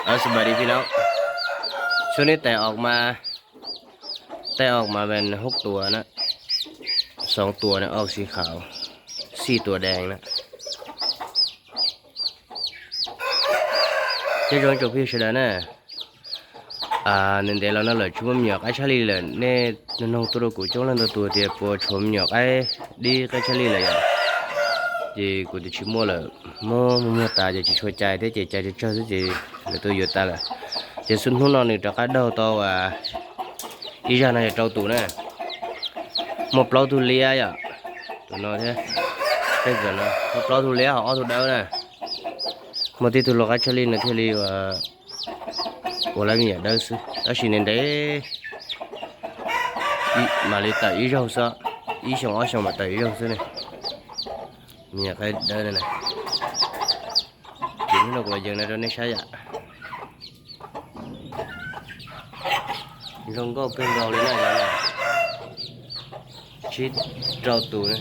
สวัสดีพี่น้อง ช่วงนี้ไต่ออกมา ไต่ออกมาเป็นหกตัวนะ สองตัวนะออกสีขาว สี่ตัวแดงนะ Nyob zoo ib tsoom phooj ywg sawv daws na, ntev ntev los no lawm tsis muaj me nyuam qaib tshaj lij lawm, nej nug tuaj rau kuv coob leej ntau tus tias puas tshuav me nyuam qaib dib qaib tshaj lij lawm yom. Ces kuv tias tsis muaj lawm, muag muag tas ces tsis tshua cais thiab ces cais tsawg tsawg xwb ces lawv tuaj yuav tas lawm. Ces hnub no nws rov qab daug tau ib zag no yog rau tus na, muaj plaub tug liab yom, tus no thiab, tej ntawm no muaj plaub tug liab ho ob tug dawb na. Muaj tib tug lau qaib tshaj lij no thiaj li ua lawv me nyuam dawb xwb, tab sis ntev ntev mam li tawm ib zaug xwb, ib xyoo ob xyoo mam tawm ib zaug xwb ne. Me nyuam qaib dawb na. Ces hnub no kuv los yees no rau nej saib yom. Zoo nkauj kawg nkaus li na, tsib rau tus na.